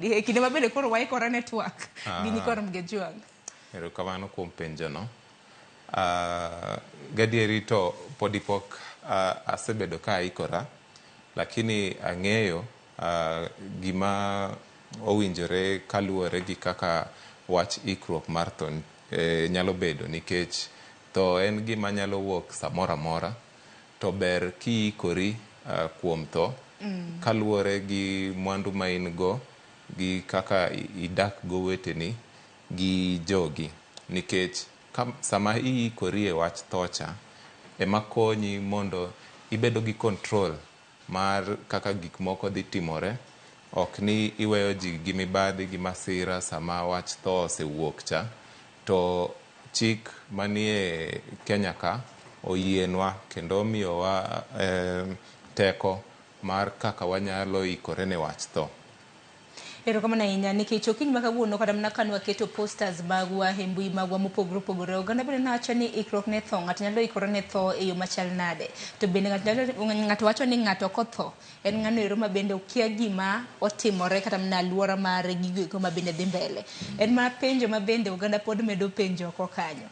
E kinde ma bende koro waikore ne twak gi nyikwa Ramogi Ajwang'. Erokamano kuom penjono. Gadieri to podi pok asebedo ka aikora, lakini ang'eyo gima owinjore kaluwore gi kaka wach ikruok mar tho nyalo bedo nikech tho en gima nyalo wuok samoro amora to ber kiikori kuom tho kaluwore gi mwandu ma in go gi kaka idak goweteni gi jogi nikech sama iikori e wach tho cha ema konyi mondo ibedo gi control mar kaka gik moko dhi timore ok ni iweyo ji gi mibadhi gi masira sama wach tho osewuok cha to chik manie Kenya ka oyienwa kendo omiyowa teko mar kaka wanyalo ikore ne wach tho. Erokamano ahinya nikech okinyi ma kawuono kata mana kane waketo posters magwa e mbui magwa mopogore opogore, oganda bende nowacho ni ikruok ne tho, ng'ato nyalo ikore ne tho e yo machal nade? To bende ng'ato nyalo ng'ato wacho ni ng'ato kotho en ng'ano ero ma bende okia gima otimore kata mana aluora mare gigo eko ma bende dhi mbele. En mana penjo ma bende oganda pod medo penjo oko kanyo.